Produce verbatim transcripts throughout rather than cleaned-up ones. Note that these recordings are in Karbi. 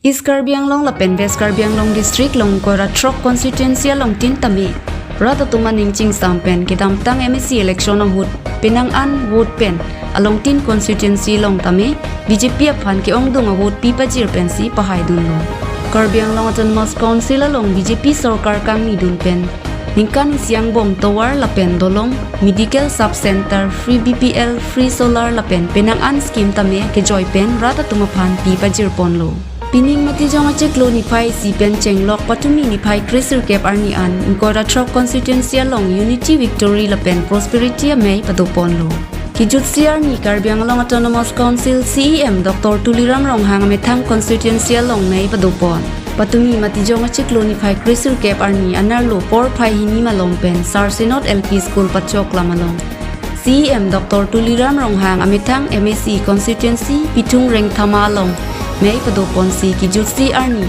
East Karbi Anglong lapen West Karbi Anglong district along ingkoi ra throk constituency along tin tame rat atum aning chingsam pen kedamtang M A C election ahut penang an vote pen along tin constituency along tame B J P aphan ke-ongdung a-vote pi pajir pensi pahai dunlo. Karbi Anglong Autonomous Council along B J P sorkar kangni dun pen ningkan isi angbong tovar lapen dolong, medical sub center, free B P L, free solar lapen penang an scheme tame kejoi pen rat atum aphan pi pajir ponlo. Pining Matijong achiklo niphai isi pen chenglok patumi niphai kresirkep arni an ingkoi ra throk constituency along unity, victory lapen prosperity amei pado ponlo. Kejutsi arni Karbi Anglong Autonomous Council C E M Doctor Tuliram Ronghang amethang constituency along mei pado pon. Patumi Matijong achiklo niphai kresirkep arni anerlo porphai hini malom pen Sarsinot L P School pachok lam along C E M Doctor Tuliram Ronghang amethang M A C constituency Pithung Rengthama along mei pado ponsi kejutsi arni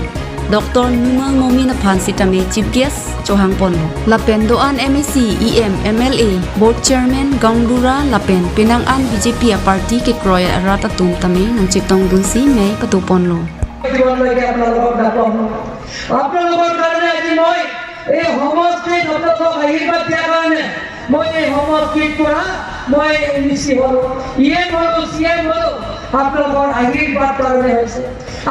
Doctor Numal Momin aphan sitame chief guest chohang ponlo. Lapen do-an M A C, E M, M L A, board chairman, gaonbura lapen penang an B J P a-party kekroi arat atum tame nangchetong dunsi mei pado ponlo. আপোনালোকৰ কাৰণে আজি মই এই সমষ্টিত আপোনালোকক আশীৰ্বাদ দিয়াৰ কাৰণে মই এই সমষ্টিৰ পৰা মই এম ডি চি হ'লো, ই এম হ'লো, চি এম হ'লো, আপোনালোকৰ আশীৰ্বাদ কাৰণে হৈছে,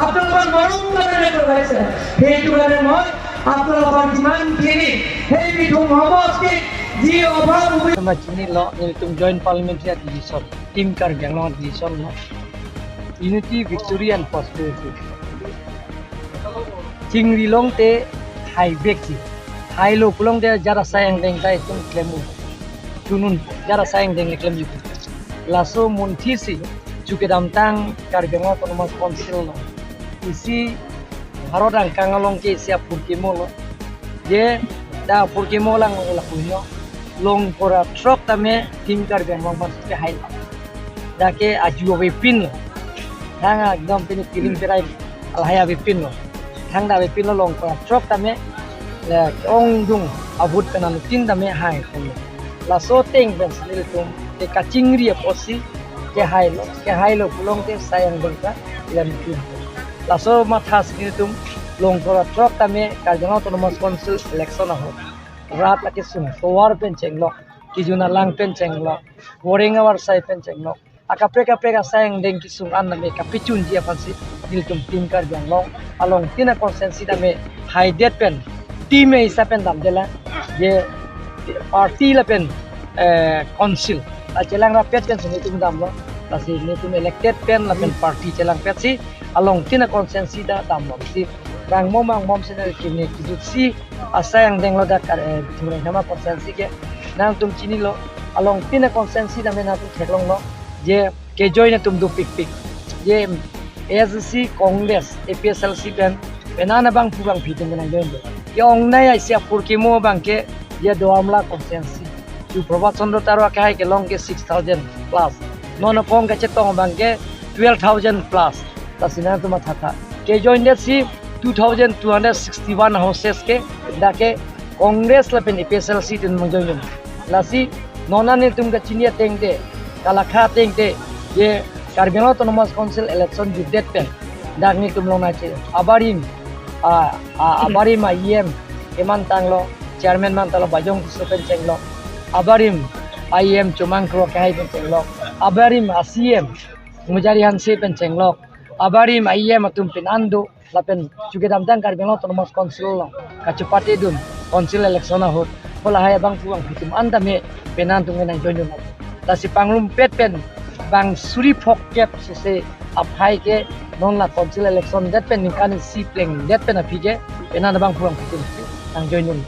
আপোনালোকৰ মৰম কাৰণে হৈছে। সেইটো কাৰণে মই আপোনালোকৰ যিমানখিনি সেই বিধু সমষ্টিত যি অভাৱ অসুবিধা Sama chinilo, nelitum Joint Parliamentary Division, Team Karbi Anglong Division lo, Unity, Victory and Prosperity. Chingri longte hai bek si. Hailo pulongte jara sayang deng tai tum klemu. Tunun jara sayang deng klem yuku. Laso munthi si chu kedamtang Karbi Anglong Autonomous Council lo. Isi Bharat angkang along ke isi aphurkimo lo. Je dak aphurkimo lang lapuhino. Long kora throk tame Team Karbi Anglong aphan ke hai. Dak ke aju avepin lo. Thang ekdom pini piring pirai lahai avepin lo. Thang dak avepin lo long kora throk tame le ongdung a-vote pen anutin tame hai lo. Laso ateng pen si nelitum ke kachingri apotsi kehailo, kehailo pulongte sayang deng ta lem tin. Laso matha si nelitum long kora throk tame Karbi Anglong Autonomous Council election ahut rat akesung tovar pen chenglok, kejun alang pen chenglok, boreng avarsai pen chenglok, akaprek kaprek asayang deng kesung an tame kapechunji aphansi nelitum Team Karbi Anglong along tin a-constituency tame haidet pen team a-hisap pen damdetlang, je party lapen, eh, council achelang rapet pensi nelitum damlo. Lasi nelitum elected pen lapen party chelangpetsi along tin a-constituency ta damlo. Si bang mom bang mom si nelitum ne kejutsi asayang denglo dak, eh, Pithung Rengthama constituency ke. Nangtum chinilo, along tin a-constituency tame nangtum theklonglo je kejoin atum dopikpik. Je A S D C, Congress, A P H L C pen, penang abangphu bangphi atum nangjoin do. Ke-ongnei isi aphurkimo abang ke je Duar Amla constituency. Chu Prabhat Chandra Taro akehai kelong ke six thousand plus. Non aphong kachetong abang ke twelve thousand plus. Lasi nangtum mathatha. Kejoindet si two thousand two hundred sixty-one houses ke dak ke Congress lapen A P H L C atum nangjoin do. Lasi non an nelitum kachini atengte, kalakha atengte, je Karbi Anglong Autonomous Council election jutdet pen dak nelitum longnang che. Abarim, a, a, abarim a-E M keman tanglo, chairman man tanglo, Bajong Tisso pen chenglok. Abarim a-E M Chomang Kro akehai pen chenglok. Abarim a-C E M Mujari Hanse pen chenglok. Abarim a-E M atum pen an do lapen chu kedamtang Karbi Anglong Autonomous Council along kachepate dun council election ahut, pu lahai abangphu bangphi atum an tame penang atum nangjoin dun. Lasi pangrumpet pen bang suri phongkep sese aphai ke non la council election det pen ningkan isi plengdet pen aphi ke penang abangphu bangphi atum nangjoin dun.